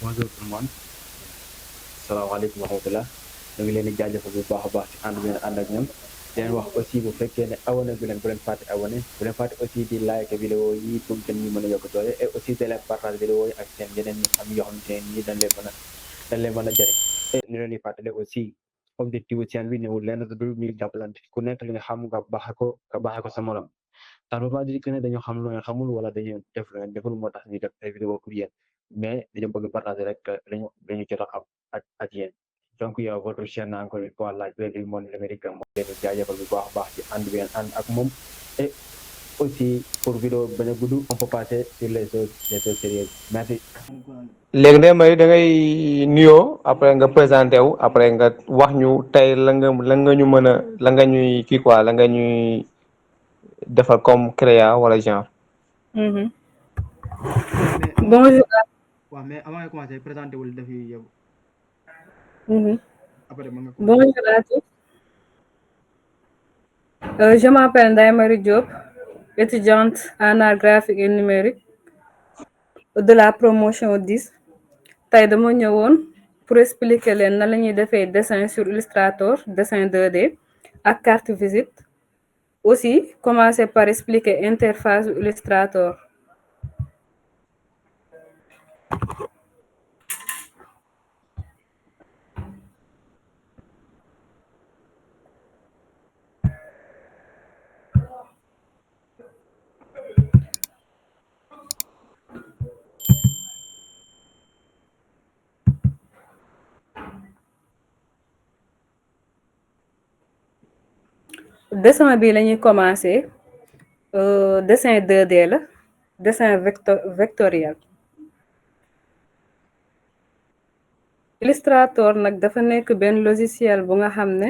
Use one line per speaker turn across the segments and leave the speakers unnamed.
Bonjour tout le monde. Salaamaaleykum wa rahmatulah. ñu ngi leen di jaajëfal bu baax a baax ci ànd bi ngeen ànd ak ñoom. di leen wax aussi bu fekkee ne abonné bu leen fàtte abonné bu leen fàtte aussi di like vidéo yi pour que ñu mën a yokk doole et aussi de leen partage vidéo yi ak seen yeneen ñi am yoo xamante ne nii dañ leen mën a jëriñ. et ñu leen di fàttali aussi objectif seen bi newul lenn du dul ñuy jàppalante ku nekk li nga xam nga baaxee ko sa morom. ça ne veut pas dire que ne dañoo xam lu ngeen xamul wala dañuy def lu ngeen deful moo tax ñuy def ay vidéo pour yéen mais dañoo bëgg partager rek dañu jot a xam ak yéen donc yow votre chaîne encore une fois la Voix du monde numérique moo leen di jaajëfal bu baax a baax ci ànd bi ngeen ànd ak moom et aussi pour vidéo bañ a gudd on peut passer sur les choses sérieuses merci.
léegi Ndeye Marie da ngay nuyoo après nga présenté wu après nga wax ñu tey la nga ñu mën a la nga ñuy kii quoi la nga ñuy defal comme créa wala genre.
Bonjour.
waaw mais avant de commencer présenté wul def yi yow après mën nga commencer.
Bonjour à tous. Je m'appelle Ndeye Marie Diop, étudiante en art graphique et numérique de la promotion 10. tey dama ñëwoon pour expliquer leen na la ñuy defee dessin sur Illustrator dessin 2D ak carte visite. Aussi commencer par expliquer interface Illustrator. Dessin bi la ñuy commencer dessin 2D la dessin vectoriel. Illustrator nag dafa nekk benn logiciel bu nga xam ne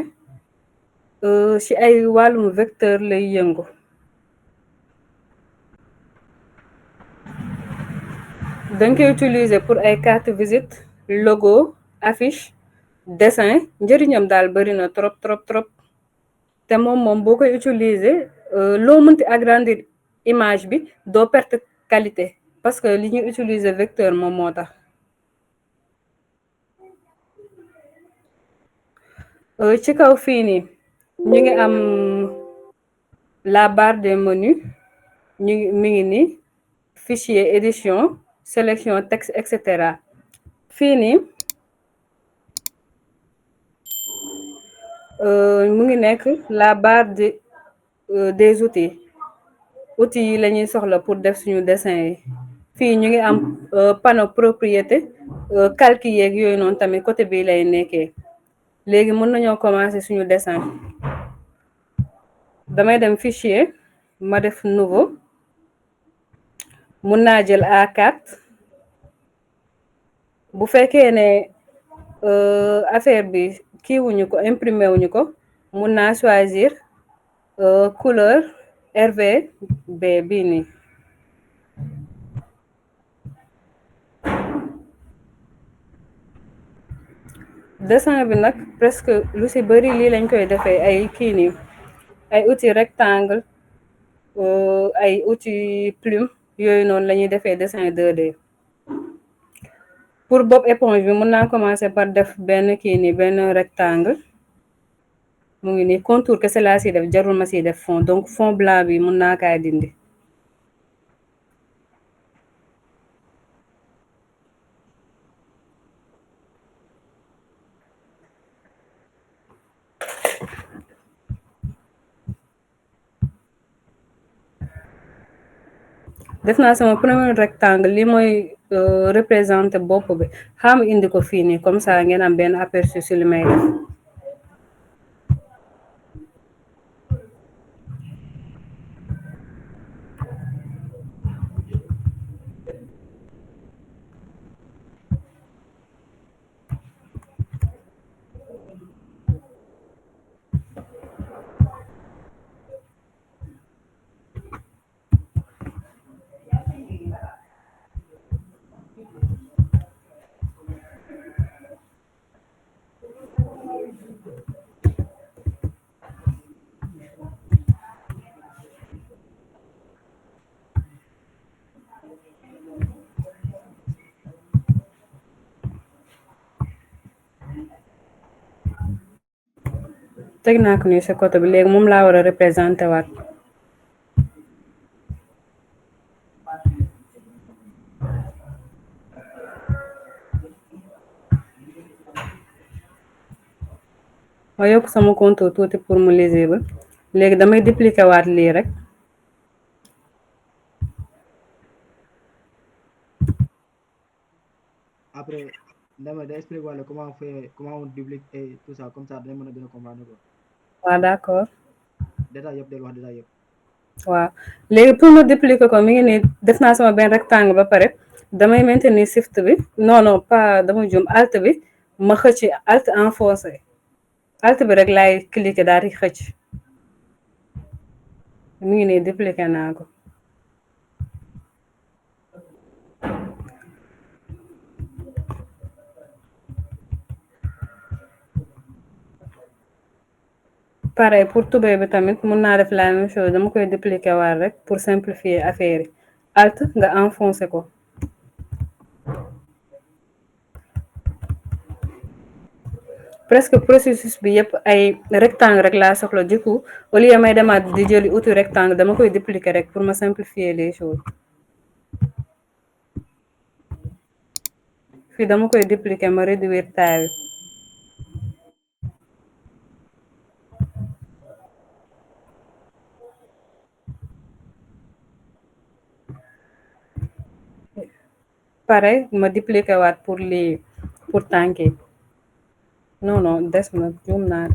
ci ay wàllum vecteur lay yëngu. dañ koy utiliser pour ay carte visite logo affiche dessin njëriñam daal bari na trop te moom boo koy utiliser loo mënti agrandir image bi doo perte qualité parce que li ñuy utiliser vecteur moom moo tax. ci kaw fii nii ñu ngi am la barre des menus mi ngi nii fichier édition sélection texte etc. fii nii mu ngi nekk la barre des outils yi la ñuy soxla pour def suñu dessin yi. fii ñu ngi am panneau propriété calque yeeg yooyu noonu tamit côté bii lay nekkee. léegi mën nañoo commencer suñu dessin damay dem fichier ma def nouveau mun naa jël A4 bu fekkee ne affaire bi kiiwuñu ko imprimer wuñu ko mun naa choisir couleur RGB bii nii. dessin bi nag presque lu ci bari lii lañ koy defee ay kii nii ay outil rectangle ay outil plume yooyu noonu la ñuy defee dessin 2D. pour bob éponge bi mun naa commencer par def benn kii nii benn rectangle mu ngi nii contour kese laa ci def jarul ma ci def fond donc fond blanc bi mun naa kaa dindi. def naa sama premier rectangle li mooy représenter bopp bi xam indi ko fii nii comme ça ngeen am benn aperçu ci li may def. teg naa ko nii si côté bi léegi moom laa war a représenté waat. ma yokk sama contour tuuti pour mu lisible léegi damay dupliquer waat lii rek.
après dama day expliquer wala comment on duplique et tout ça comme ça dañ mën a gën a comprendre quoi.
waaw d'accord.
détail yëpp del wax détail yëpp.
waaw léegi pour ma dupliquer ko mi ngi nii def naa sama benn rectangle ba pare damay maintenir shift bi non pas dama juum alt bi ma xëcc alt enfoncé alt bi rek laay cliquer daal di xëcc mi ngi nii dupliquer naa ko. pareil pour tubéy bi tamit mun naa def la même chose dama koy dupliquer waat rek pour simplifier affaire yi alt nga enfoncé ko. presque processus bi yëpp ay rectangle rek laa soxla du coup au lieu may demaat di jëli outil rectangle dama koy dupliquer rek pour ma simplifier les choses. fii dama koy dupliquer ma réduire taille bi. pareil ma dupliquer waat pour lii pour tànk yi non des na juum naa.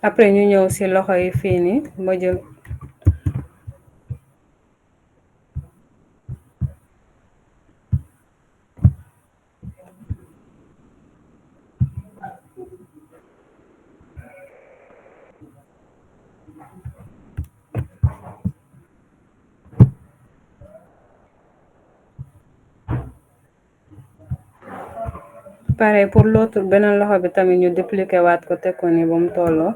après ñu ñëw ci loxo yi fii nii ma jël pareil pour l'autre beneen loxo bi tamit ñu dupliquer waat ko teg ko nii ba mu tolloo.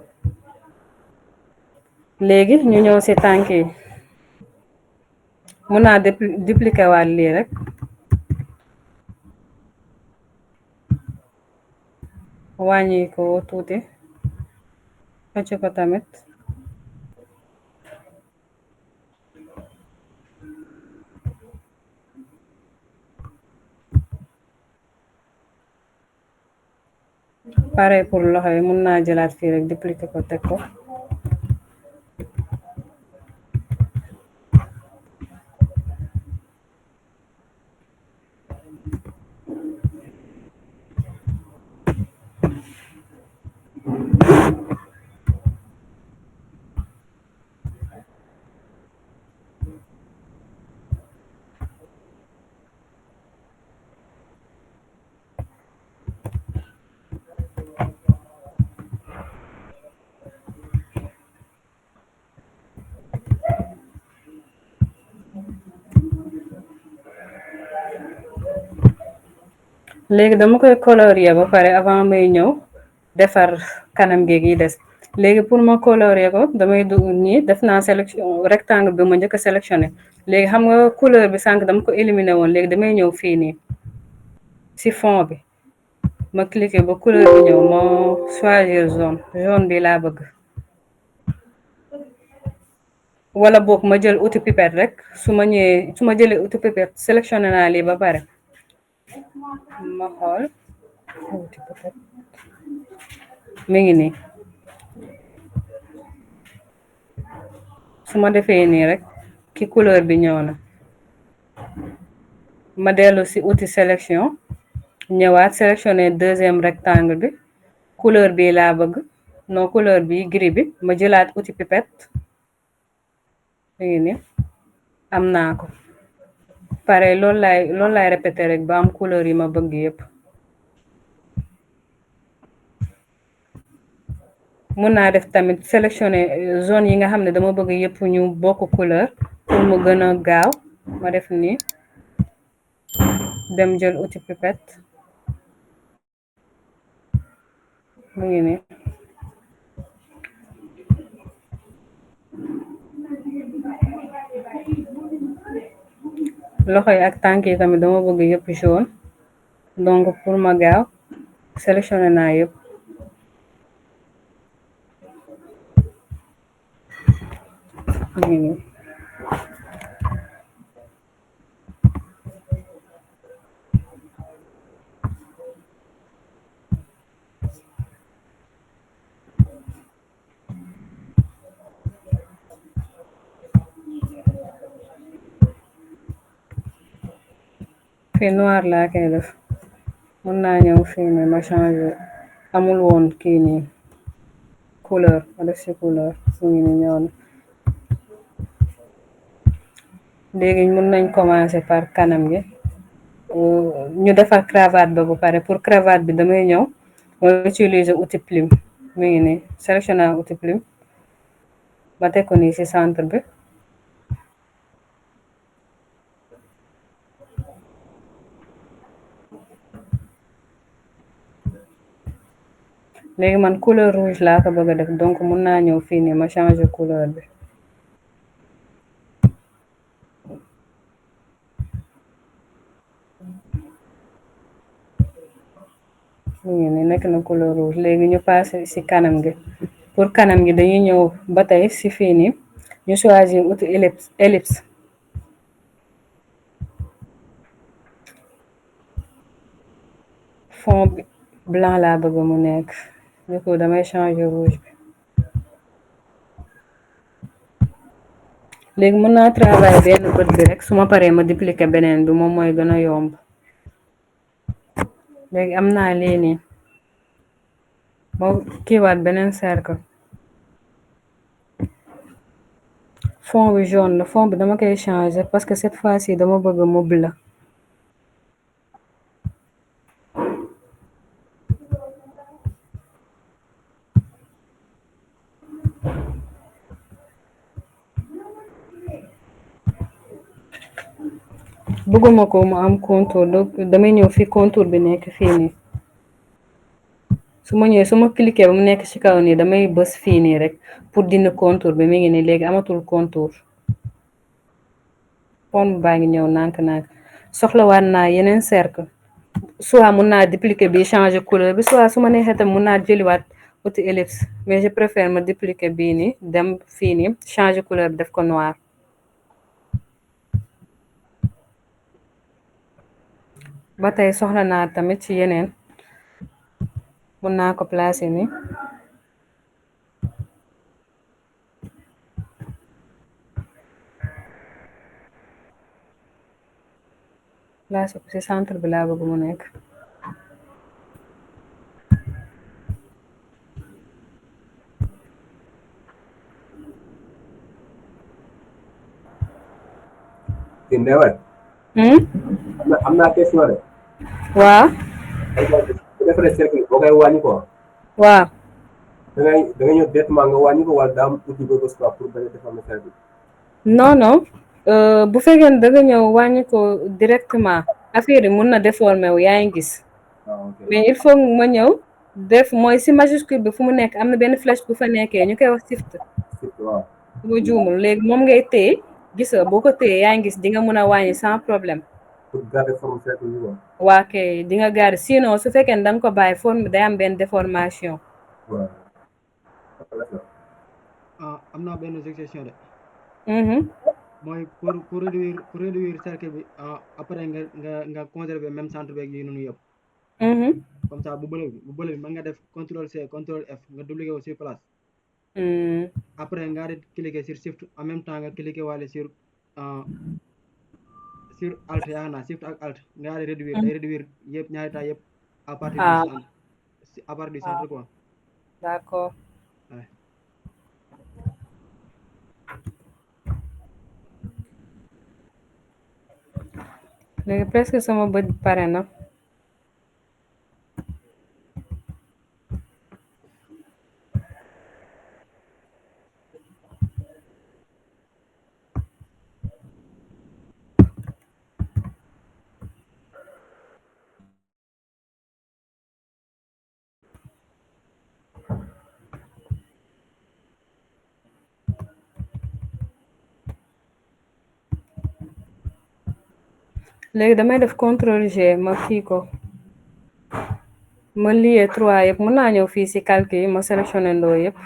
léegi ñu ñëw ci tànk yi mun naa dupliquer waat lii rek wàññi ko tuuti xëcc ko tamit pareil pour loxo yi mun naa jëlaat fii rek dupliquer ko teg ko. léegi dama koy colorier ba pare avant may ñëw defar kanam géeg yi des léegi pour ma colorier ko damay dugg nii def naa sélection rectangle bi ma njëkk a sélectionné léegi xam nga couleur bi sànq dama ko éliminer woon léegi damay ñëw fii nii ci fond bi ma cliquer ba couleur bi ñëw ma choisir jaune bi laa bëgg wala boog ma jël outil pipette rek su ma jëlee outil pipette sélectionné naa lii ba pare ma xool mi ngi nii su ma defee nii rek ki couleur bi ñëw na ma dellu ci outil sélection ñëwaat sélectionner deuxième rectangle bi couleur bi laa bëgg non couleur bi gris bi ma jëlaat outil pipette mi ngi nii am naa ko pare loolu laay répété rek ba am couleur yi ma bëgg yépp mun naa def tamit sélectionner zone yi nga xam ne dama bëgg yépp ñu bokk couleur pour mu gën a gaaw ma def nii dem jël outil pipette mu ngi nii loxo yi ak tànk yi tamit dama bëgg yëpp jaune donc pour ma gaaw sélectionné naa yëpp mu ngi nii fii noir laa koy def mën naa ñëw fii nii ma changé amul woon kii nii couleur ma def ci couleur mu ngi nii ñëw na léegi mën nañ commencer par kanam gi ñu defar cravate ba bu pare pour cravate bi damay ñëw ma utiliser outil plume mu ngi nii sélectionné outil plume ma teg ko nii ci centre bi léegi man couleur rouge laa ko bëgg a def donc mun naa ñëw fii nii ma changer couleur bi mu ngi nii nekk na couleur rouge léegi ñu passé ci kanam gi pour kanam gi dañuy ñëw ba tey ci fii nii ñu choisir outil ellipse fond bi blanc laa bëgg mu nekk du coup damay changer rouge bi léegi mën naa travailler benn bët bi rek su ma paree ma dupliquer beneen bi moom mooy gën a yomb léegi am naa lii nii ma kiiwaat beneen cercle fond bi jaune la fond bi dama koy changer parce que cette fois-ci dama bëgg mu bleu bëgguma ko mu am contour donc damay ñëw fi contour bi nekk fii nii su ma ñëwee su ma cliquer ba mu nekk ci kaw nii damay bës fii nii rek pour dindi contour bi mi ngi nii léegi amatul contour fond baa ngi ñëw nànk-nànk soxlawaat naa yeneen cercle soit mun naa dupliquer bi changer couleur bi soit su ma neexee tam mun naa jëliwaat outil ellipse mais je préfère ma dupliquer bii nii dem fii nii changer couleur bi def ko noir ba tey soxla naa tamit ci yeneen mun naa ko placer ni placer ko ci centre bi laa bëgg mu nekk
Ndewal am naa question de
waaw
bu defaree cercle boo koy wàññi ko
waaw
da ngay ñëw directement nga wàññi ko wala daa am outil boo ko soit pour bañ a déformer cercle
non non bu fekkee ne da nga ñëw wàññi ko directement affaire yi mun na déformer wu yaa ngi gis mais il faut ma ñëw def mooy ci majuscule bi fu mu nekk am na benn flèche bu fa nekkee ñu koy wax shift
waaw
su ma juumul léegi moom ngay téye gis nga boo ko téye yaa ngi gis di nga mën a wàññi sans problème
pour garder forme cercle bi quoi
waa kay di nga garder sinon su fekkee ne da nga ko bàyyi forme bi day am benn déformation
waaw
am naa benn suggestion de mooy pour réduire cercle bi après nga conserver même centre beeg yi noonu yëpp comme ça bu bële bi mën nga def contrôle C contrôle F nga dupliquer ko sur place après nga di cliquer sur shift en même temps nga cliquer waale sur alt yaa naa shift ak alt nga di réduire day réduire yëpp ñaari taay yëpp à partir du centre à partir du centre quoi
d'accord léegi presque sama bët pare na léegi damay def contrôle G ma kii ko ma lié 3 yëpp mën naa ñëw fii ci calcul yi ma sélectionné ndoo yëpp.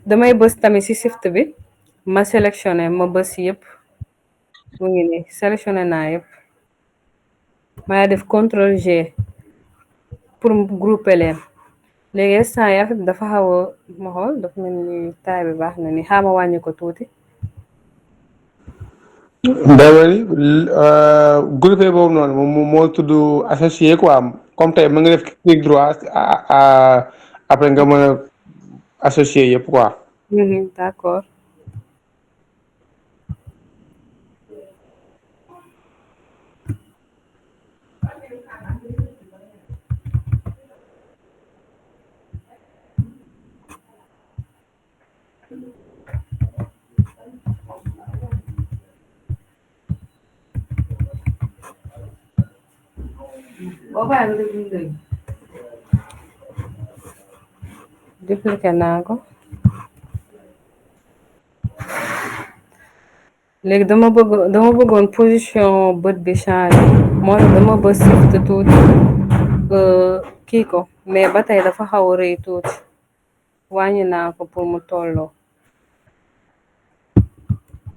damay bës tamit ci shift bi ma sélectionné ma bës yëpp mu ngi nii sélectionné naa yëpp maa def contrôle G pour grouper leen léegi instant yi affaire bi dafa xaw a ma xool dafa mel ni taay bi baax na ni xaama wàññi ko tuuti.
Ndewali groupé boobu noonu moom moo tudd associé quoi comme tey mën nga def clic droit après nga mën a associé yëpp quoi.
D'accord. dupliqué naa ko léegi dama bëggoon position bët bi changé moo tax dama bës shift tuuti kii ko mais ba tey dafa xaw a rëy tuuti wàññi naa ko pour mu tolloo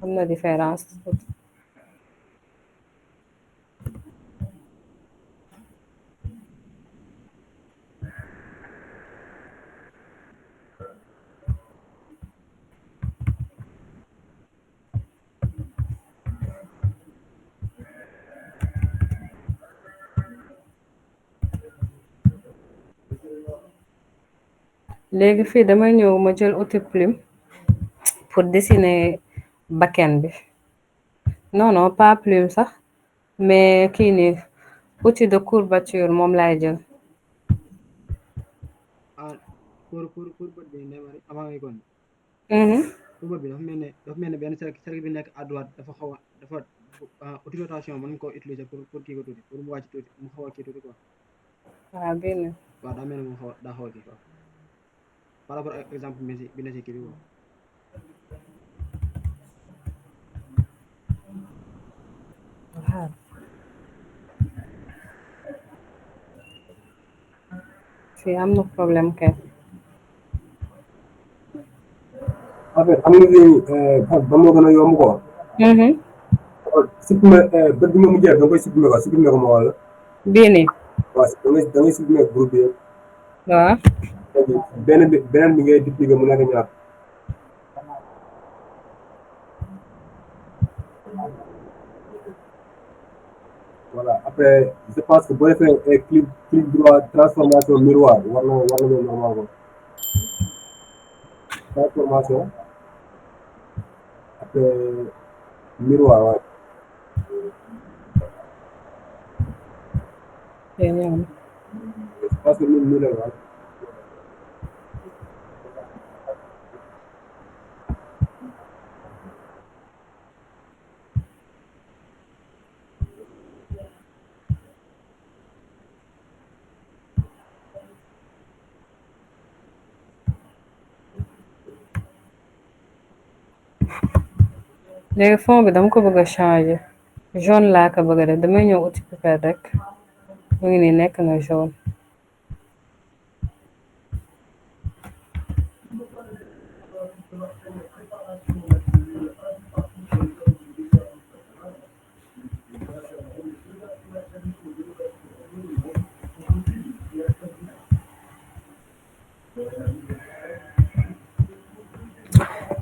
am na différence tuuti. léegi fii damay ñëw ma jël outil plume pour dessiner bakken bi non non pas plume sax mais kii nii outil de courbature moom laay jël.
pour bët bi ne mari avant ngay kon pour bët bi dafa mel ne benn cercle bi nekk à droite dafa xaw a dafa outil rotation mën nga koo utiliser pour kii ko tuuti pour mu wàcc tuuti mu xaw a kii tuuti quoi.
waaw benn.
waaw daa mel ne moom daa xaw a kii quoi par rapport ak exemple bi na si kii bi quoi.
fii am na problème kay.
en fait xam nga lii ba moo gën a yomb quoi. supprimer bët bi nga mujjee da nga koy supprimer ko ma wala.
bii nii.
waaw da ngay supprimer groupe bi yëpp.
waaw.
beneen bi ngay dupliquer mu nekk ñaar. voilà après je pense que boo defee clic droit transformation miroir war na doon normal ko transformation après miroir waaw. je pense que nii la waaw.
léegi fond bi dama ko bëgg a changer jaune laa ko bëgg a def damay ñëw uti pipette rek mu ngi nii nekk na jaune.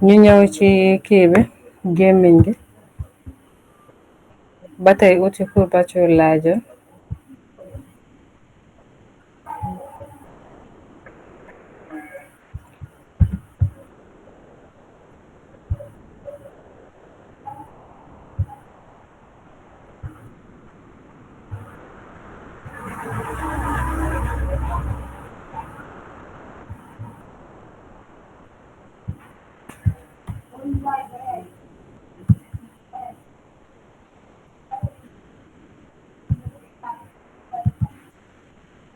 ñu ñëw ci kii bi gémmiñ gi ba tey uti courbature laa jël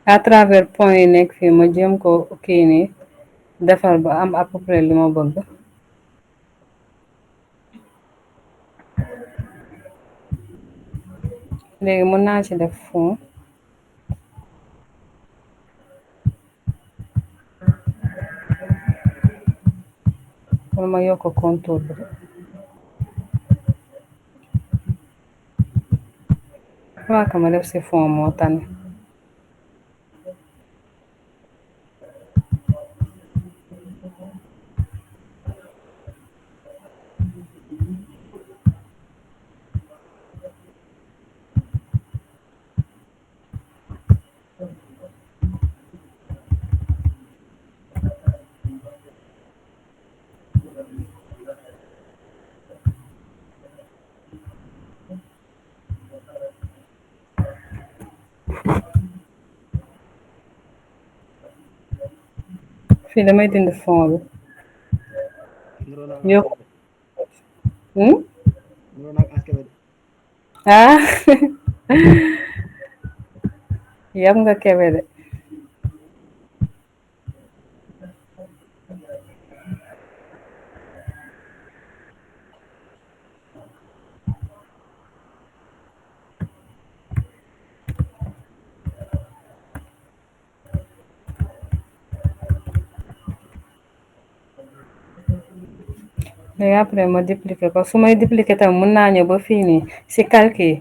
à travers point yi nekk fii ma jéem ko kii nii defar ba am à peu près li ma bëgg. léegi mën naa ci def fond. wala ma yokk contour bi. crois que ma def ci fond moo tane. fii damay dindi fond bi yokk.
nuroo naag askebe de
ah yam nga kebe de. léegi après ma dupliquer ko su may dupliquer tam mën naa ñëw ba fii nii si calque yi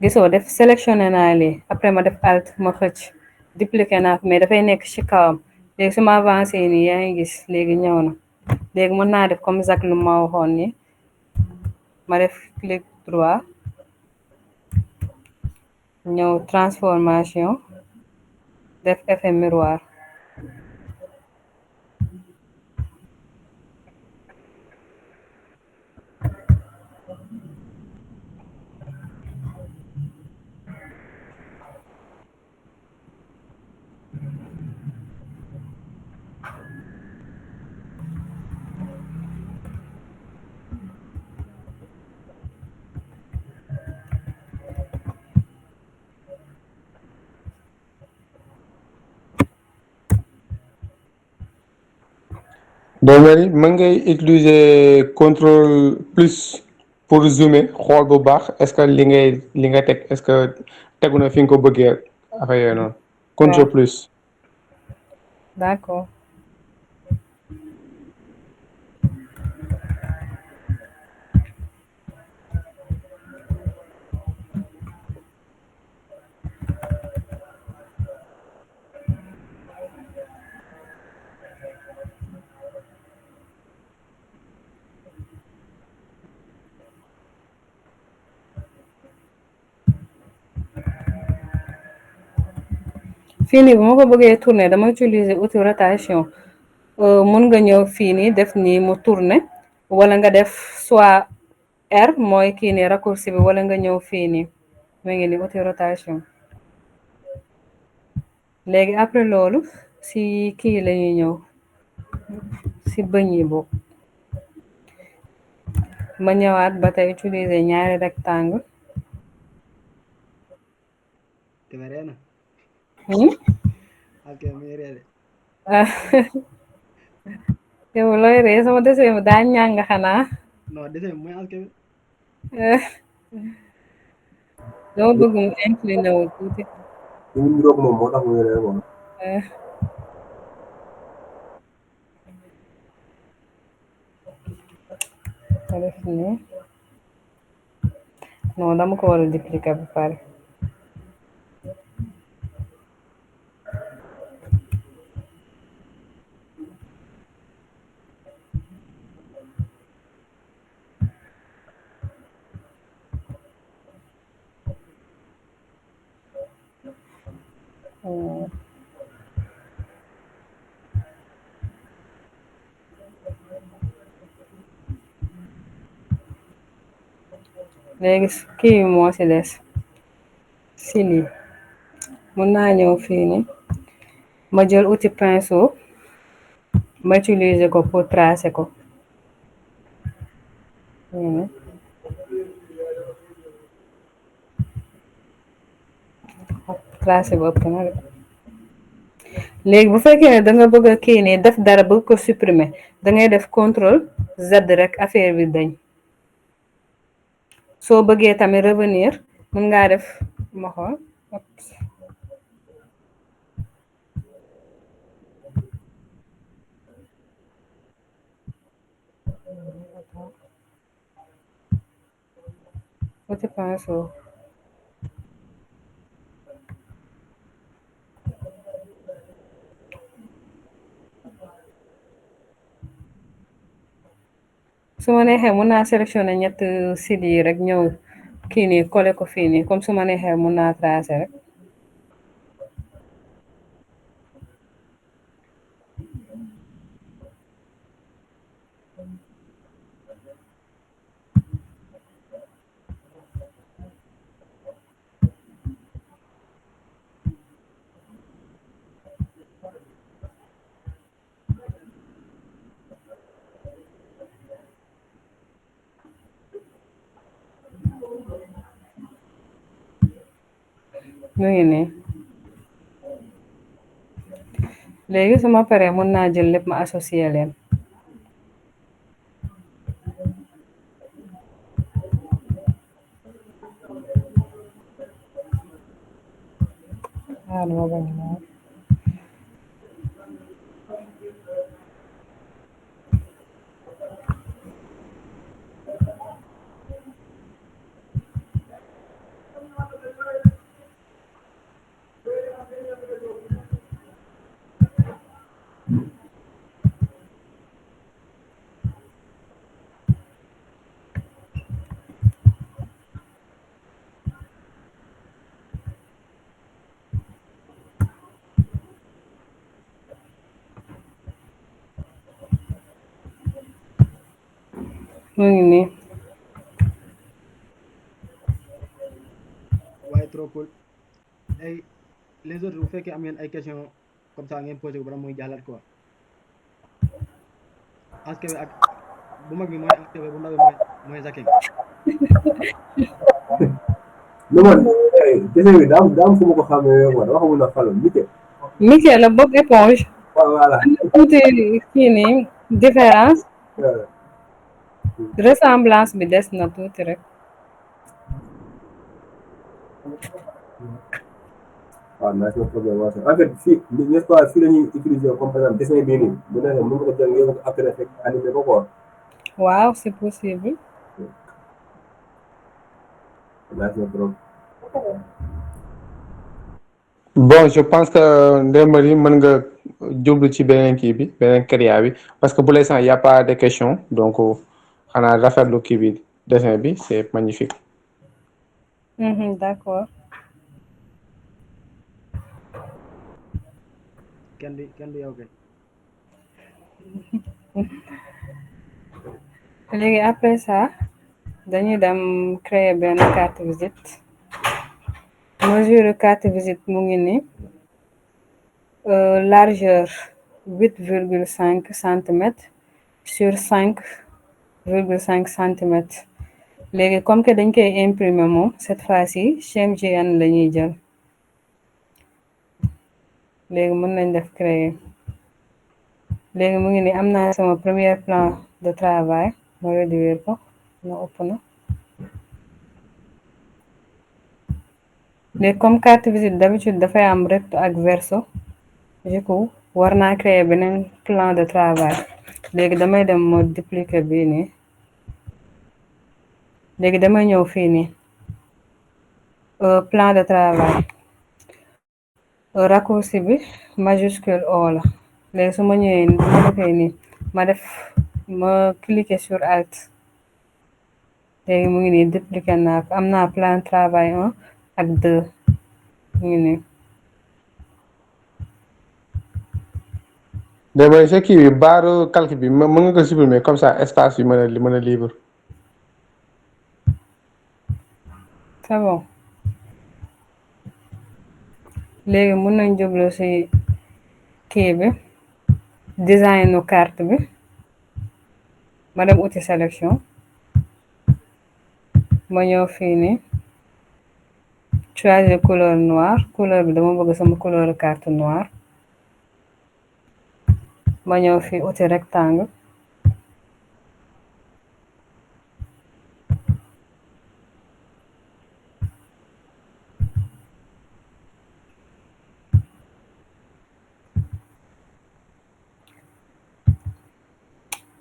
gisoo def sélectionné naa lii après ma def alt ma xëcc dupliquer naa ko mais dafay nekk ci kawam léegi su ma avancé nii yaa ngi gis léegi ñëw na léegi mën naa def comme Zak lu ma waxoon ni ma def clic droit ñëw transformation def effet miroir.
donc mën ngay utiliser contrôle plus pour zoomer xool bu baax est-ce que li nga teg est-ce que tegu na fi nga ko bëggee affaire yooyu noonu. contrôle plus.
d'accord. fii nii bu ma ko bëggee tourner dama utiliser outil rotation mun nga ñëw fii nii def nii mu tourner wala nga def soit R mooy kii nii raccourci bi wala nga ñëw fii nii mu ngi ni outil rotation. léegi après loolu si kii lañuy ñëw si bëñ yi boobu ma ñëwaat ba tey utiliser ñaari rectangle.
teme reena askebe mi ngi reede
yow looy ree sama dessin bi daa ñàng xanaa.
non dese mooy askebe
dama bëgg mu incliné wu tuuti.
ñu ngi roog moom moo tax muy ree moom.
ma def nii non dama ko war a dupliquer ba pare. léegi kii moo ci des si lii mun naa ñëw fii ni ma jël outil pinceau ma utiliser ko pour tracer ko. tracer ba ëpp na de léegi bu fekkee ne da nga bëgg a kii nii def dara bëgg ko supprimer da ngay def contrôle Z rek affaire bi dañ soo bëggee tamit revenir mën ngaa def ma xool What penso? su ma neexee mun naa sélectionné ñett sites yi rek ñëw kii nii collé ko fii nii comme su ma neexee mun naa tracé rek mu ngi nii léegi su ma paree mun naa jël lépp ma associé leen ma bañ naa mu ngi nii
waaye trop cool ay les autres bu fekkee am ngeen ay question comme ça ngeen posé ko bara muy jàllat quoi aske bi ak bu mag bi mooy aske bi bu ndaw bi mooy zakke bi
non man dessin bi daam fu ma ko xamee quoi dama xamul na falo
Mickey la Bob éponge
voilà
tuuti kii nii différence ressemblance bi des na tuuti rek
waaw naa si problème waaw en fait fii n'est-ce pas fii la ñuy utiliser comme par exemple dessin bii nii bu neexee mën nga ko jël ngeen ko After Effects animé ko quoi
waaw c'est possible
naa si problème
bon je pense que Ndeye Marie mën nga jublu ci beneen kii bi beneen créa bi parce que pour l'instant y a pas de questions donc xanaa rafetlu kii bi dessin bi c'est magnifique.
D'accord.
kenn du yow kay
léegi après ça dañuy dem créer benn carte visite mesure carte visite mu ngi ni largeur 8,5 centimètres sur 5,5 centimètres léegi comme que dañ koy imprimer moom cette fois-ci Shemjian la ñuy jël léegi mën nañ def créer léegi mu ngi ni am naa sama premier plan de travail ma réduire ko na ëpp na léegi comme carte visite d'habitude dafay am recto ak verso du coup war naa créer beneen plan de travail léegi damay dem ma dupliquer bii nii léegi damay ñëw fii nii plan de travail raccourci bi majuscule O la léegi su ma ñëwee ma defee nii ma cliquer sur alt léegi mu ngi nii dupliquer naa ko am naa plan de travail 1 ak 2 mu ngi nii
Ndeye Marie sa kii bi barre calque bi mën nga ko supprimer comme ça espace bi mën a libre.
c'est bon léegi mën nañ jublu ci kii bi designu carte bi ma dem outil sélection ma ñëw fii nii choisir couleur noire couleur bi dama bëgg sama couleur carte noire ma ñëw fi uti rectangle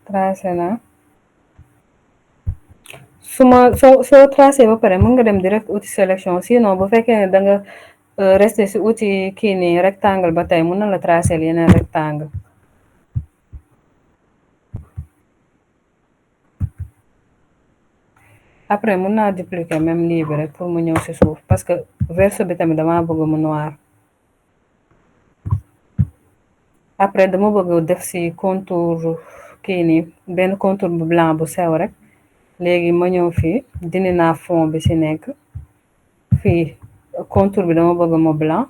tracé na soo tracé ba pare mën nga dem direct outil sélection sinon bu fekkee ne da nga resté si outil kii nii rectangle ba tey mën na la tracé yeneen rectangle après mën naa dupliquer même lii bi rek pour mu ñëw si suuf parce que verso bi tamit dama bëgg mu noir après dama bëgg def si contour kii nii benn contour bu blanc bu sew rek léegi ma ñëw fii dindi naa fond bi si nekk fii contour bi dama bëgg mu blanc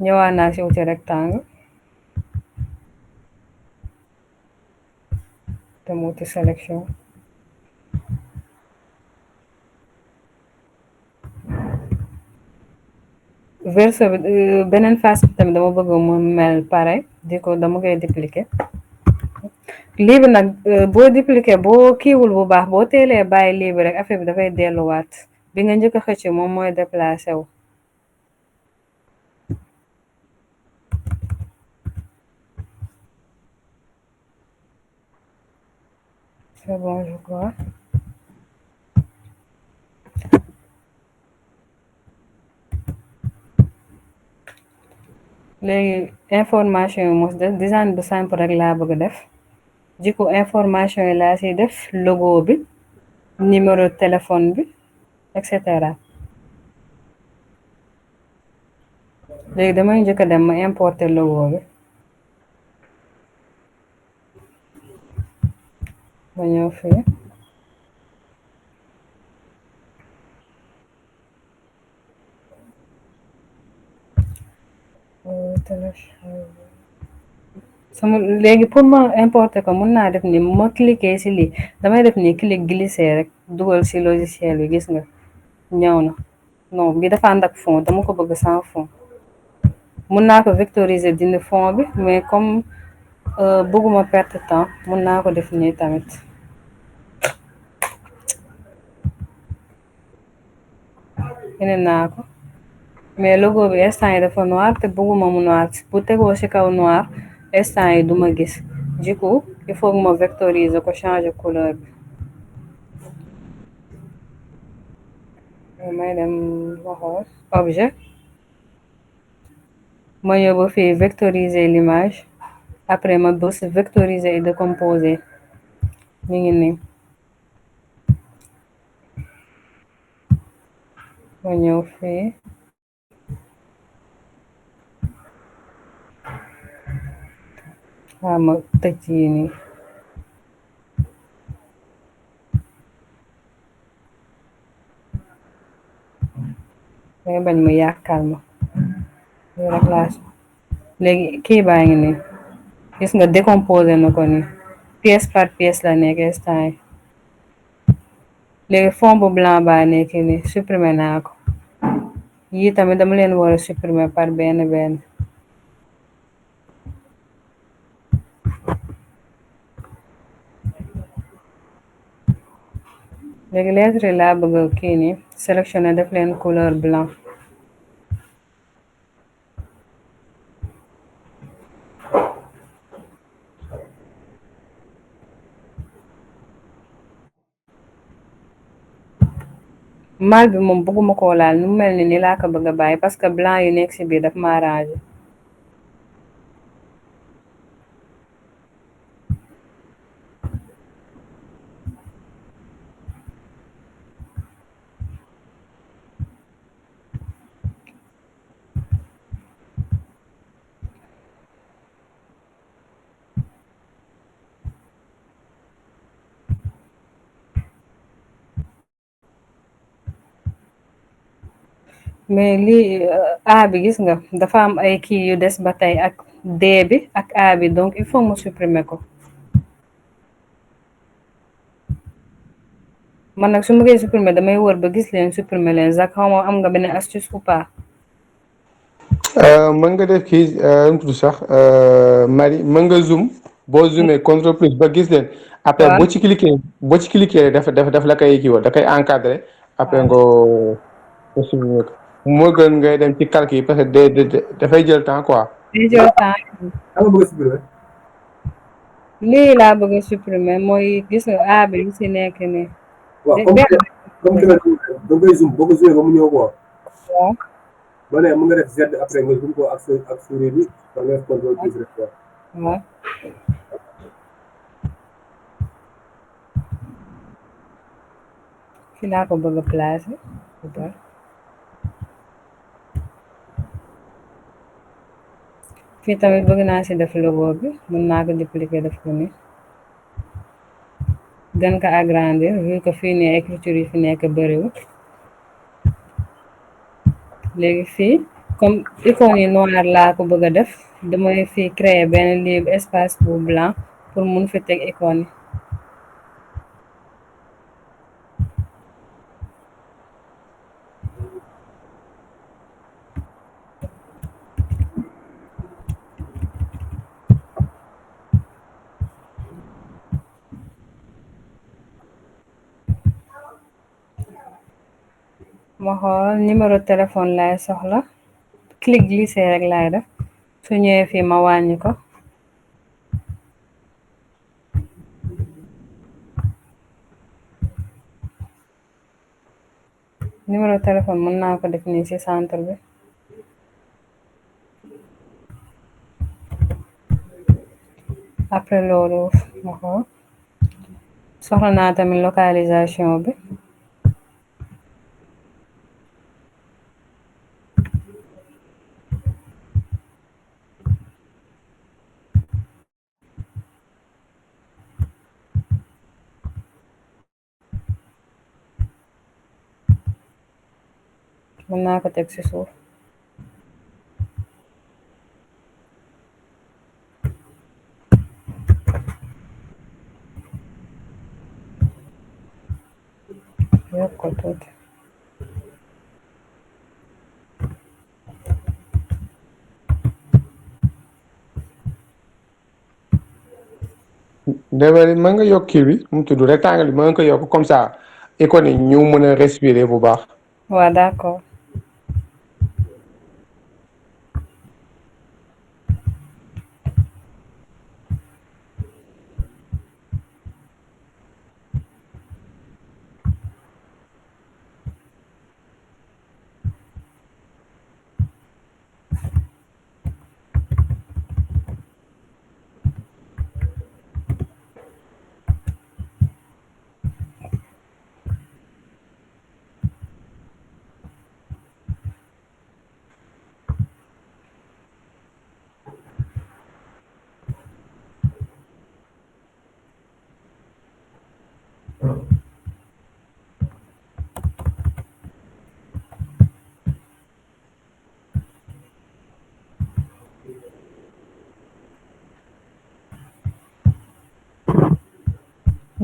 ñëwaat naa si wuti rectangle te mu wuti sélection verso bi beneen face bi tamit dama bëgg mu mel pareil di ko dama koy dupliquer lii bi nag boo dupliquer boo kiiwul bu baax boo teelee bàyyi lii bi rek affaire bi dafay delluwaat bi nga njëkk a xëcc moom mooy déplacé wu c'est bon je crois léegi information yi mos def design bu simple rek laa bëgg def jikko information yi laa siy def logo bi numéro téléphone bi et cetera léegi damay njëkk a dem ma importer logo bi ma ñëw fii sama léegi pour ma importer ko mën naa def ni ma cliquer ci lii damay def ni clic glisser rek dugal ci logiciel bi gis nga ñëw na non bi dafa ànd ak fond dama ko bëgg sans fond mën naa ko vectoriser dindi fond bi mais comme bëgguma perte temps mën naa ko def nii tamit indi naa ko mais logo bi instant yi dafa noir te bëgguma mu noir bu tegoo ci kaw noir instant yi duma gis du coup il faut que ma vectoriser ko changer couleur bi may dem waxoon objet ma ñëw ba fii vectoriser l'image après ma bës vectoriser et décomposer mi ngi nii ma ñëw fii ma tëj yi nii may bañ mu yàkkal ma léegi kii baa ngi nii gis nga décomposé na ko nii pièce par pièce la nekk instant yi léegi fond bu blanc baa nekk nii supprimer naa ko yii tamit dama leen war a supprimer par benn benn léegi lettre yi laa bëgg kii nii sélectionner def leen couleur blanc mal bi moom bëgguma koo laal nu mel ni laa ko bëgg a bàyyi parce que blanc yu nekk ci biir daf ma arrangé mais lii A bi gis nga dafa am ay kii yu des ba tey ak D bi ak A bi donc il faut mu supprimer ko man nag su ma koy supprimer damay wër ba gis leen supprimer leen sax xaw ma am nga beneen astuce ou pas
mën nga def kii nu tudd sax Marie mën nga zoom boo zoomee contrôle plus ba gis leen après
waaw
boo ci cliquer daf la koy kii woon da koy encadré après
waaw
nga supprimer ko moo gën ngay dem ci calcul yi parce que dafay jël temps quoi.
day jël temps
dama bëgg a supprimer.
lii laa bëgg a supprimer mooy gis nga A bi li si nekk nii.
waaw
benn
comme que da ngay zoom boo ko zoomé ba mu ñëw quoi.
waaw
ba ne mën nga def Z après nga zoom ko ak souris bi da nga def contrôle plus rek quoi.
waaw fii laa ko bëgg a placer fii tamit bëgg naa si def logo bi mën naa ko dupliquer def ko ni gën ko agrandir vu que fii nii écriture yi fi nekk bëriwul léegi fii comme icône yi noir laa ko bëgg a def damay fii créer benn livre espace bu blanc pour mun fi teg icône yi ma xool numéro téléphone lay soxla clic glisser rek laay def su ñëwee fii ma wàññi ko numéro téléphone mën naa ko def nii ci centre bi après loolu ma xool soxla naa tamit localisation bi mën naa ko teg ci suuf yokk ko tuuti
Ndeye mën nga yokk kii bi mu tudd rectangle bi mën nga ko yokk comme ça icône yi ñu mën a respirer bu baax.
waaw d'accord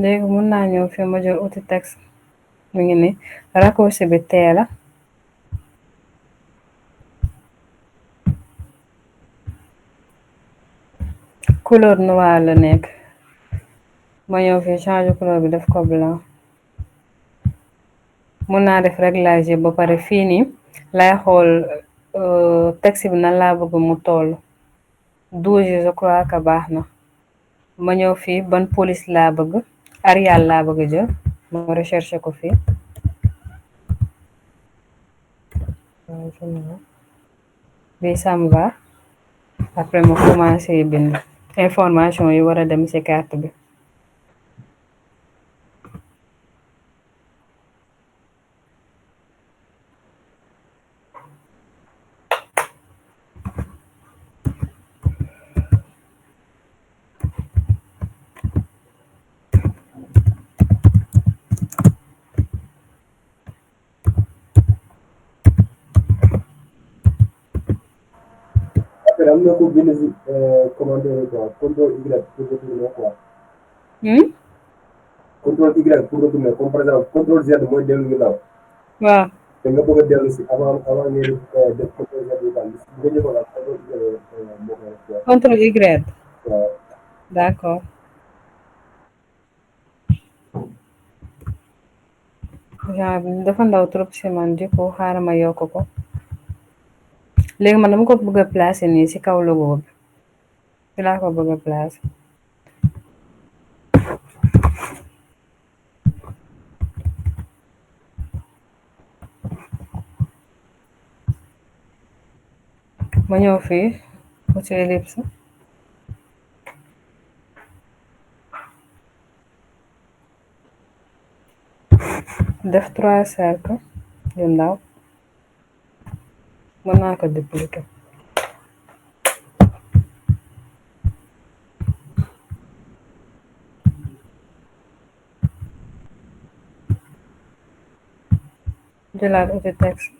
léegi mën naa ñëw fi ma jël outil texte mu ngi ni raccourci bi tee la couleur noir la nekk ma ñëw fi changer couleur bi def ko blanc mën naa def réglage yi ba pare fii nii lay xool texte bi nan laa bëgg mu toll 12 je crois que baax na ma ñëw fii ban police laa bëgg Arial laa bëgg jël ma recherche ko fii bi ça me va après ma commencé bind information yi war a dem ci carte bi
am na ko bind si commentaire quoi contrôle Y pour retourner quoi. Contrôle Y pour retourner comme par exemple contrôle Z mooy dellu ginnaaw.
waaw
te nga bëgg a dellu si avant ngeen def contrôle Z bi
CTRL Y. D'accord. genre bi dafa ndaw trop si man du coup xaaral ma yokk ko léegi man dama ko bëgg a placer nii si kaw logo bi fi laa ko bëgg a placer ma ñëw fii ci ellipse def 3 cercles yu ndaw mën naa ko dupliquer jëlaat outil texte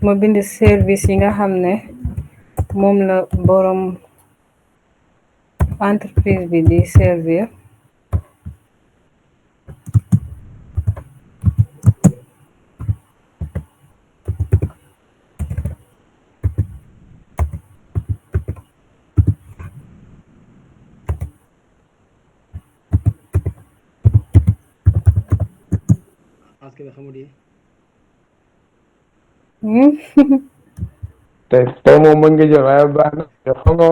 ma bind service yi nga xam ne moom la borom entreprise bi di servir
aske bi xamul yi
tey moom mën nga jël waaye baax na xam nga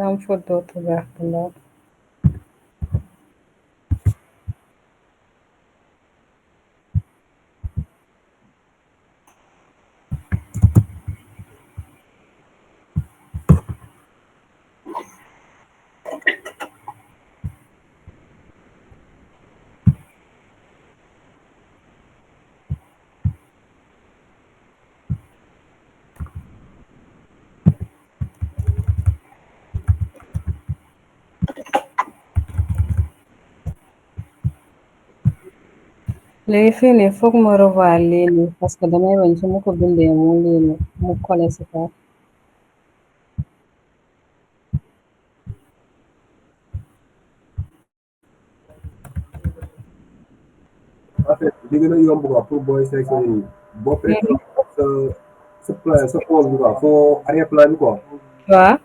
am faute d'orthographe bu ndaw léegi fii nii foog ma revoir lii nii parce que damay bañ su ma ko bindee mu lii nii mu collé si kaw
en fait li gën a yomb quoi pour booy sélectionné yi boo fekkee sa plan sa pose bi quoi foo arrière plan bi quoi
waaw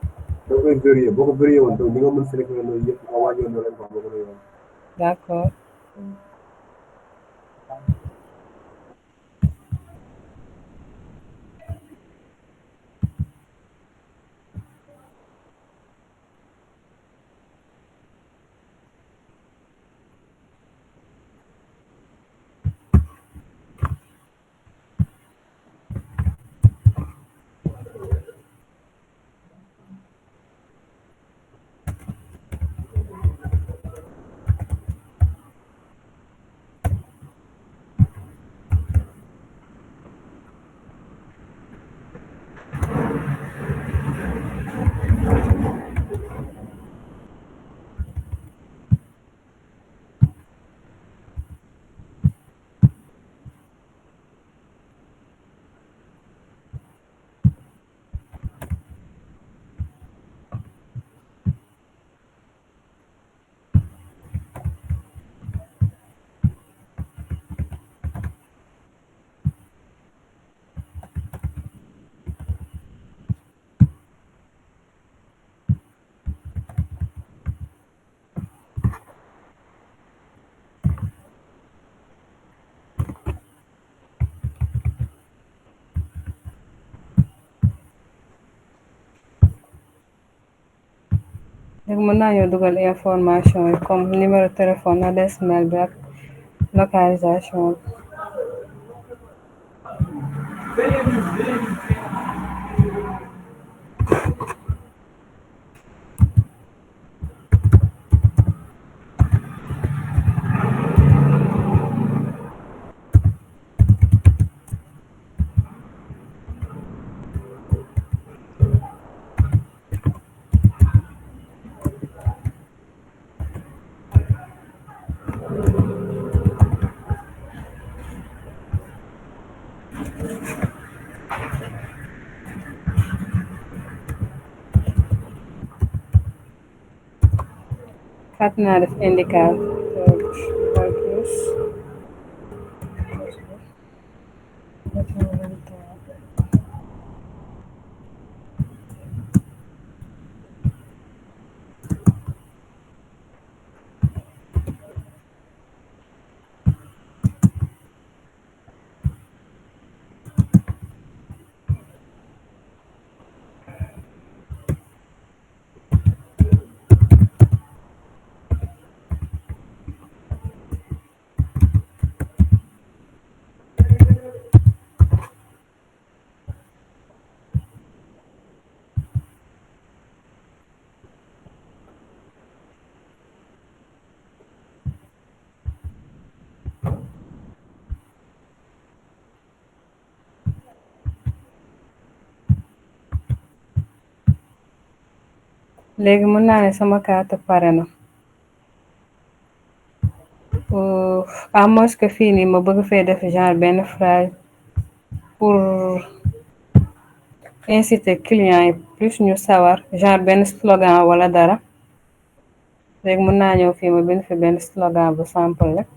da koy vérifier boo ko vérifier woon donc ni nga mën sélectionné loolu yëpp nga wàññoon na leen quoi boo gën a yomb
d'accord léegi mën naa ñoo dugal information yi comme numéro téléphone adresse mail bi ak localisation bi. fàtte naa def indicateur plus. léegi mën naa ne sama carte pare na à moins que fii nii ma bëgg fee def genre benn phrase pour inciter client yi plus ñu sawar genre benn slogan wala dara léegi mën naa ñëw fii ma bind fi benn slogan bu simple rek.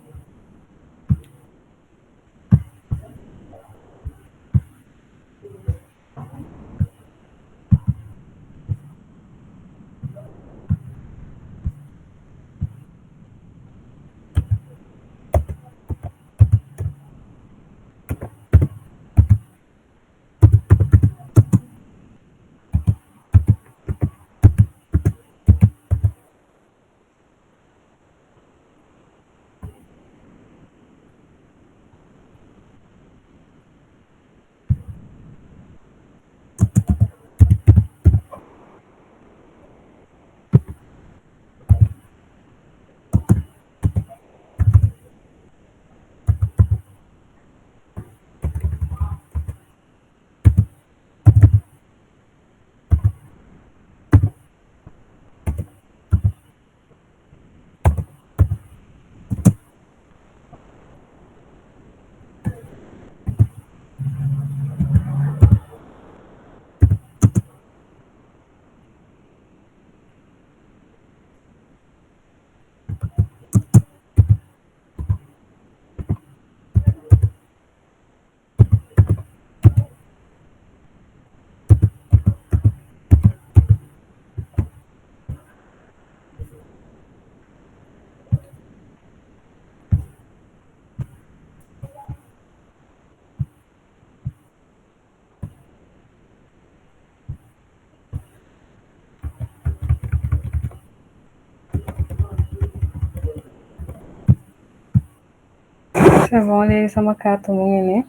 c'est bon léegi sama carte mu ngi nii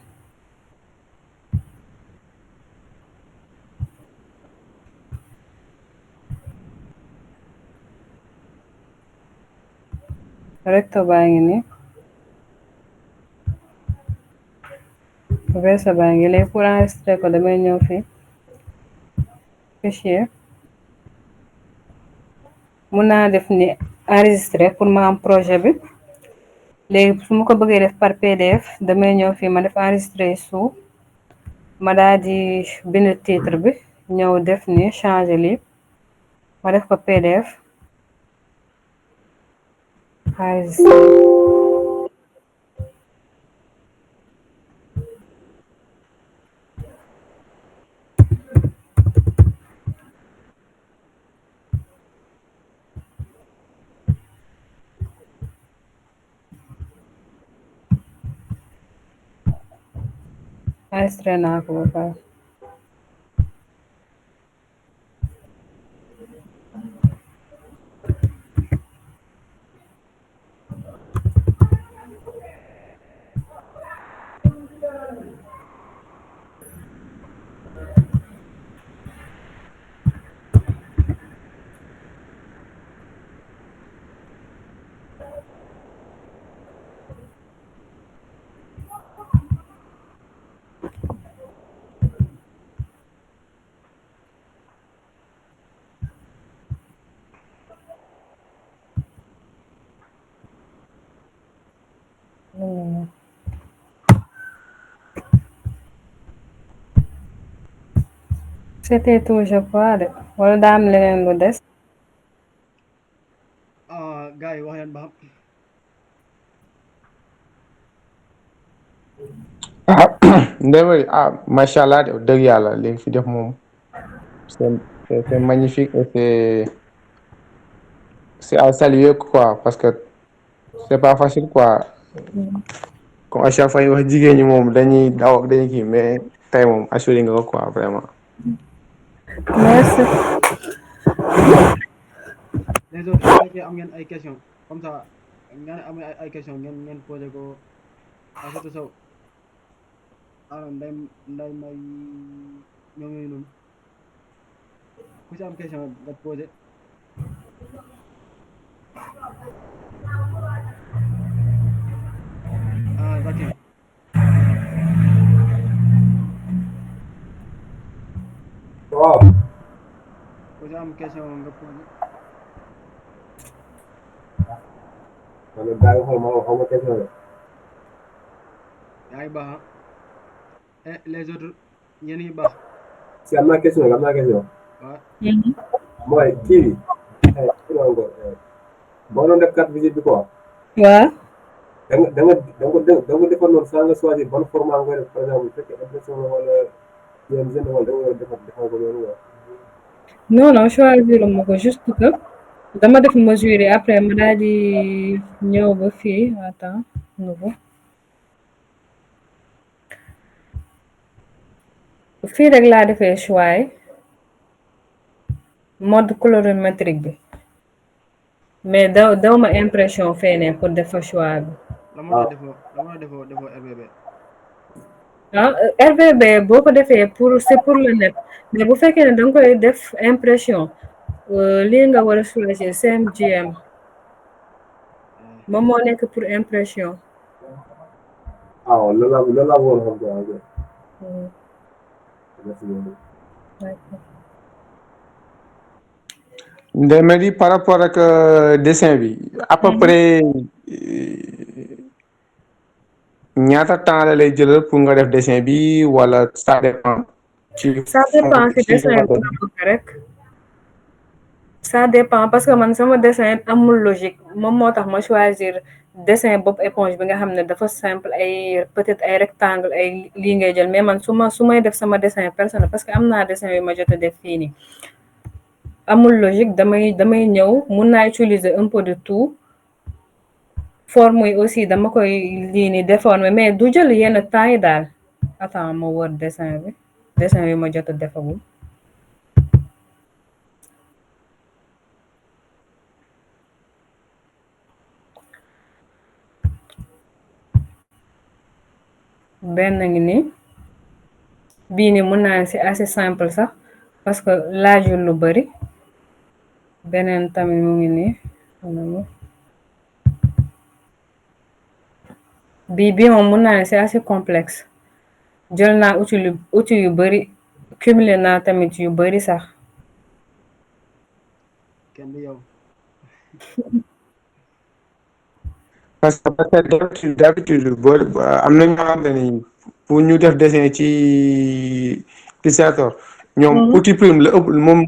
recto baa ngi nii verso baa ngi léegi pour enregistrer ko damay ñëw fii fichier mun naa def ni enregistrer pour ma am projet bi léegi su ma ko bëggee def par PDF damay ñëw fii ma def enregistrer suuf ma daal di bind titre bi ñëw def ni changer lii ma def ko PDF enregistrer enregistré naa ko ba pare c'était tout je crois de wala daa am leneen lu des.
gars yi wax leen ba xam.
ah Ndeye Marie macha allah de dëgg yàlla li nga fi def moom c'est magnifique et c'est à saluer quoi parce que c'est pas facile quoi comme à chaque fois ñu wax jigéen ñi moom dañuy daw ak dañuy kii mais tey moom assuré nga ko quoi vraiment.
merci.
les autres su fekkee am ngeen ay question comme ça ngeen am ay question ngeen posé ko Aïssatou Sow nday may ñoom yooyu noonu ku si am question nga posé Zakin
waaw
ku si am question nga posé
man de daa ngi xool ma xaw ma question la
yaa ngi baax les autres yéen ngi baax
si am naa question
waaw
mooy kii bi boo doon def carte visite bi quoi
waaw.
da nga defoon noonu sans nga choisir ban format nga koy def par exemple bu fekkee impression la wala PNG wala da nga defal ko noonu quoi.
non non choisir ma ko juste que dama def mesure yi après ma daal di ñëw ba fii attends nouveau fii rek laa defee choix yi mode colorimétrique bi mais daw ma impression feneen pour def fa choix bi.
la moo tax defoo RBB
RVB boo ko defee c'est pour le net mais bu fekkee ne da nga koy def impression lii nga war a choisir CMGM moom moo nekk pour impression.
loolu laa bëggoon xam quoi. Merci beaucoup.
Ndeye Marie par rapport ak dessin bi à peu près ñaata temps la lay jëlal pour nga def dessin bi wala ça dépend.
ça dépend ci dessin bi nga bëgg rek. ça dépend parce que man sama dessin amul logique moom moo tax ma choisir dessin bopp éponge bi nga xam ne dafa simple ay peut-être ay rectangle ay lii ngay jël mais man su may def sama dessin personnel parce que am naa dessin yu ma jot a def fii nii amul logique damay ñëw mun naa utiliser un peu de tout forme yi aussi dama koy lii ni déformer mais du jël yenn temps yi daal attends ma wër dessin yu ma jot a defagum. benn ngi nii bii ni mun naa c'est assez simple sax parce que laajul lu bari beneen tamit mu ngi nii bii moom mun naa c'est assez complexe jël naa outil yu bari cumulé naa tamit yu bari sax.
kenn du yow.
parce que d'habitude boo am na ñoo xam ne pour ñu def dessin ci Illustrator ñoom outil prime la ëpp moom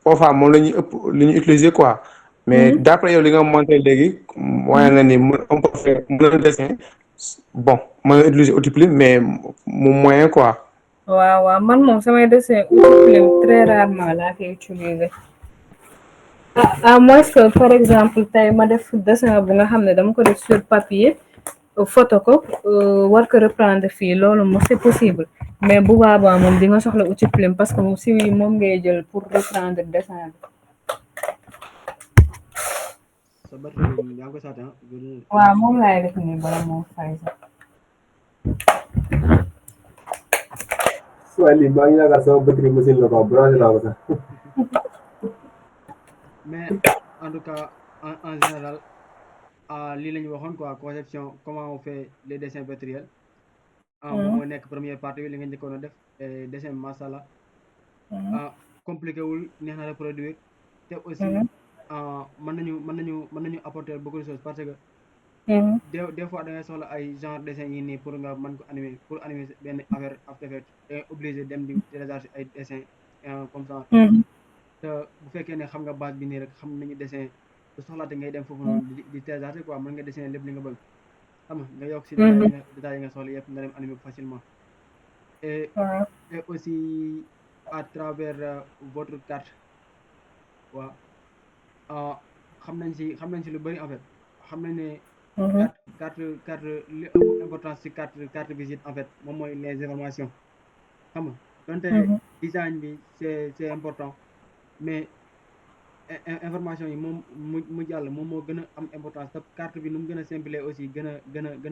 foofa moom la ñuy ëpp li ñu utiliser quoi mais d'après yow li nga monté léegi mooy nga ni on peut faire mën a dessin bon mën a utiliser outil prime mais mu moyen quoi.
waaw man moom samay dessin outil prime très rarement laa koy utiliser. à moins que par exemple tey ma def dessin bu nga xam ne dama ko def sur papier photo ko war ko reprendre fii loolu moom c'est possible mais bu boobaa moom di nga soxla outil plume parce que moom si moom ngay jël pour reprendre dessin bi.
sa batterie bi yaa ngi ko saate
waaw moom laay def nii bala moo fay sax.
waaye lii maa ngi yaakaar sama batterie machine la quoi branché naa ko sax.
mais en tout cas en général lii la ñu waxoon quoi conception comment on fait les dessins virtuels moo nekk première partie bi li nga njëkkoon a def dessin masala compliqué wul neex na reproduire te aussi mën nañu apporter beaucoup de choses parce que des fois da ngay soxla ay genre dessin yi nii pour nga mën ko animer pour animer benn affaire After Effects et obligé dem di télécharger ay dessin comme ça
Mhm.
te bu fekkee ne xam nga base bi nii rek xam nañu dessin du soxlaate ngay dem foofu noonu di théâtre quoi mën nga dessiner lépp li nga bëgg xam nga yokk si
Mhm.
détails yi nga soxla yëpp nga dem animer ko facilement et
waaw
et aussi à travers votre carte waaw xam nañ si lu bëri en fait xam nañ ne
Mhm.
carte li ëpp importance si carte visite en fait moom mooy les informations xam nga donte
Mhm.
design bi c'est important mais information yi moom mu jàll moom moo gën a am importance te carte bi nu mu gën a simple aussi gën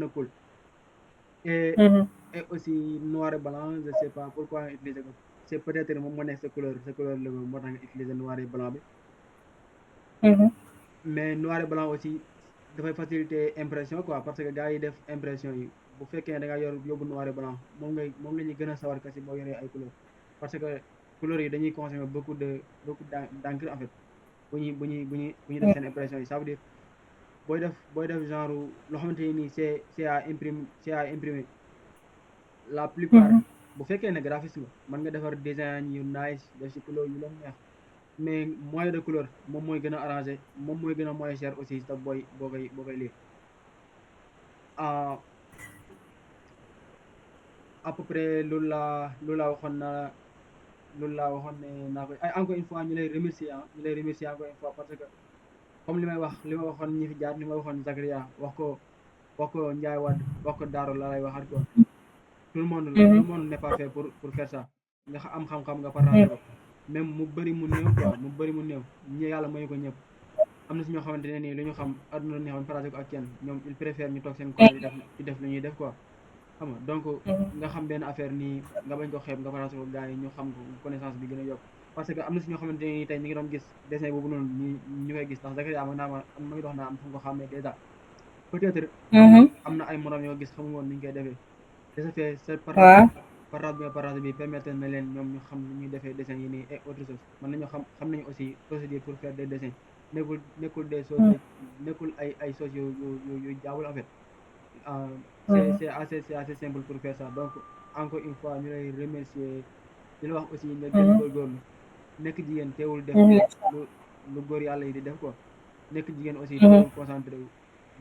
a cool et
Mhm.
et aussi noir et blanc je sais pas pourquoi utiliser ko c'est peut-être moom moo nekk sa couleur la moo tax nga utiliser noir et blanc bi
Mhm.
mais noir et blanc aussi dafay faciliter impression quoi parce que gars yi def impression yi bu fekkee da nga yóbbu noir et blanc moom la ñuy gën a sawar kasi boo yoree ay couleur parce que couleurs yi dañuy consommer beaucoup d'encre en fait bu ñuy def seen impression yi ça veut dire booy def genre loo xamante ni nii c'est à imprimer la plupart
Mhm.
bu fekkee ne graphiste nga mën nga defar design yu nice def si couleur yu leen neex mais moyen de couleur moom mooy gën a arrangé moom mooy gën a moins cher aussi te boo koy lire à à peu près loolu laa waxoon na loolu laa waxoon ne naa koy ay encore une fois ñu lay remercier encore une fois parce que comme li ma waxoon ñi fi jaar li ma waxoon Zakaria wax ko Ndiaye Wade wax ko Daaro la lay waxaat quoi tout le
Mhm.
monde n'est pas fait pour faire ça nga am xam-xam nga partager ko même mu bëri mu néew quoi mu bëri mu néew ñi yàlla mayu ko ñëpp am na si ñoo xamante ne nii lu ñu xam àdduna neexoon partager ko ak kenn ñoom il préfère ñu toog seen coin di def lu ñuy def quoi xam nga donc nga xam benn affaire nii nga bañ ko xeeb nga partager ko gars yi ñu xam ko connaissance bi gën a yokk parce que am na si ñoo xamante ne nii tey ñu ngi doon gis dessin boobu noonu ñu koy gis ndax Zakaria ma ngi dox naa am fu nga ko xàmmee dèjà peut-être
Mhm.
am na ay morom yoo gis xamu woon ni ñu koy defee de ce fait sa
waaw
partage bi permettre na leen ñoom ñu xam ni ñuy defee dessin yi nii et autre chose mën nañu xam nañu aussi procédure pour faire des dessins nekkul des choses nekkul ay choses yu jaawul en fait
Mhm.
c'est assez simple pour faire ça donc encore une fois ñu lay remercier di la wax aussi nga gën
Mhm.
góorgóorlu nekk jigéen teewul def
Mhm.
lu góor yàlla yi di def quoi nekk jigéen aussi
Mhm.
teewul concentré wu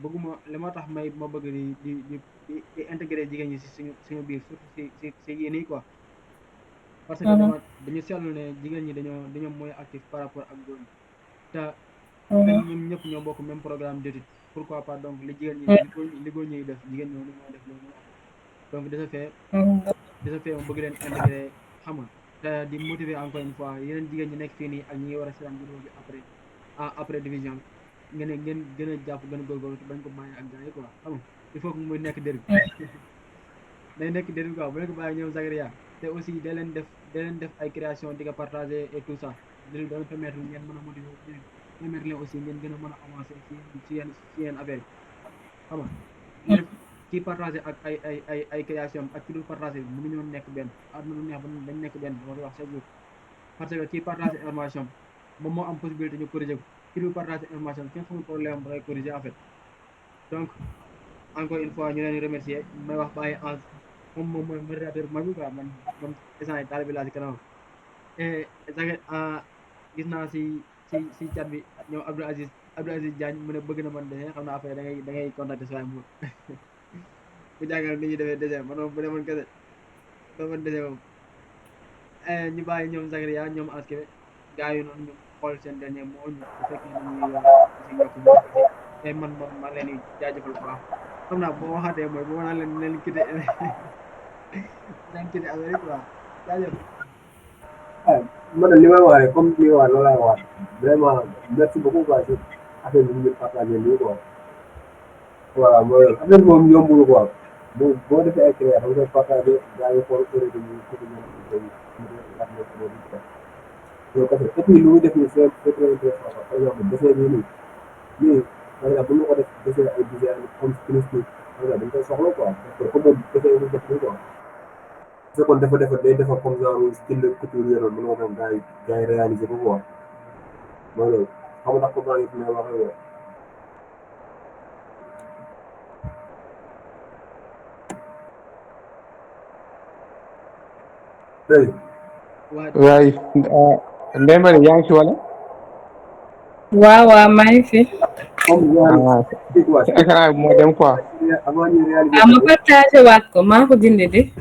bëgguma li ma tax ma bëgg di intégrer jigéen ñi si suñu biir surtout si yéen yi quoi parce que
Mhm.
dañu seetlu ne jigéen ñi dañoo mooy actif par rapport ak góor ñi te même
Mhm.
ñun ñëpp ñoo bokk même programme d'étude pourquoi pas donc li jigéen ñi li góor ñi def jigéen ñi moo def loolu en fait donc
Mhm.
de ce fait ma bëgg leen intégrer xam nga te di motiver encore une fois yeneen jigéen ñi nekk fii nii ak ñi war a seetaan vidéo bi après division bi ngeen gën a jàpp gën a góorgóorlu te bañ ko bàyyi ak gars yi quoi xam nga il faut que muy nekk dérive day nekk dérive quoi bu leen ko bàyyi ñoom Zakaria te aussi da leen def ay création di ko partager et tout ça da leen permettre ngeen mën a motiver ñeneen permettre leen aussi ngeen gën a mën a avancer si yenn affaire yi xam nga lépp kii partagé ak ay création ak ki dul partagé mënuñoo nekk benn àdduna lu neex ba dañ nekk benn moo koy wax chaque jour parce que kii partagé information moom moo am possibilité ñu corriger ko ki dul partagé information kenn xamul problème am da ngay corriger en fait donc encore une fois ñu leen di remercier may wax bàyyi en moom mooy modérateur bu mag bi quoi man instant yi taalibe laa si kanam et gis naa si chat bi ñoom Abdou Aziz Diagne mu ne bëgg na man dessin xam naa après da ngay contacter saa mu bu jàngal ni ñuy defee dessin man moom bu demoon kese doo mën dessin moom ñu bàyyi ñoom Zakaria ñoom askebe gars yi noonu ñu xool seen dernier mot ñu bu fekkee dañuy aussi yokk ñu yokk si et man moom maa ngi leen di jaajëfal bu baax xam naa boo waxaatee mooy bu ma naan leen quitté leen quitté affaire yi quoi jaajëf
man li may wax rek comme li nga wax loolu laay wax vraiment merci beaucoup quoi ci affaire bi ñu partagé nii quoi voilà mooy affaire bi moom yombul quoi boo defee ay créa da nga koy partagé gars yi xool heure bi ñu ko donc et puis lu muy def nii c'est très intéressant quoi par exemple dessin bii nii par exemple bu ñu ko def dessin ay design comme stylistique par exemple dañ koy soxla quoi parce que comme dessin yi def nii quoi su fekkoon day defar comme genre style couture yoroon mën nga dem gars yi réaliser ko quoi mooy loolu xam nga ndax comprendre nga fi may waxee quoi tey
waa
waay Ndeye Marie yaa ngi ci wala.
waaw waaw maa ngi fi.
comme ñaari
ah
quoi
sa écran bi moo dem quoi.
avant ñu réaliser
ah ma partagé waat ko maa ko dindi di.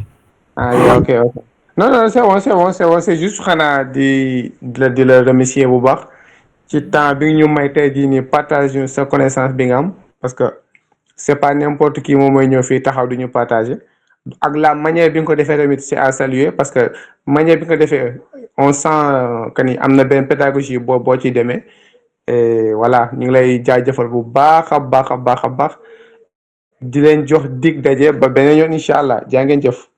ah yeah, ok ok non non c'est bon c'est bon c'est bon c'est juste xanaa di la remercier bu baax ci temps bi ñu may tey jii nii partage ñu sa connaissance bi nga am parce que c'est pas n'importe qui moom mooy ñëw fii taxaw du ñu partager ak la manière bi nga ko defee tamit c'est à saluer parce que manière bi nga ko defee on sent que ni am na benn pédagogie boo ci demee et voilà ñu ngi lay jaajëfal bu baax a baax a baax a baax di leen jox dig daje ba beneen yoon incha allah jaa ngeen jëf.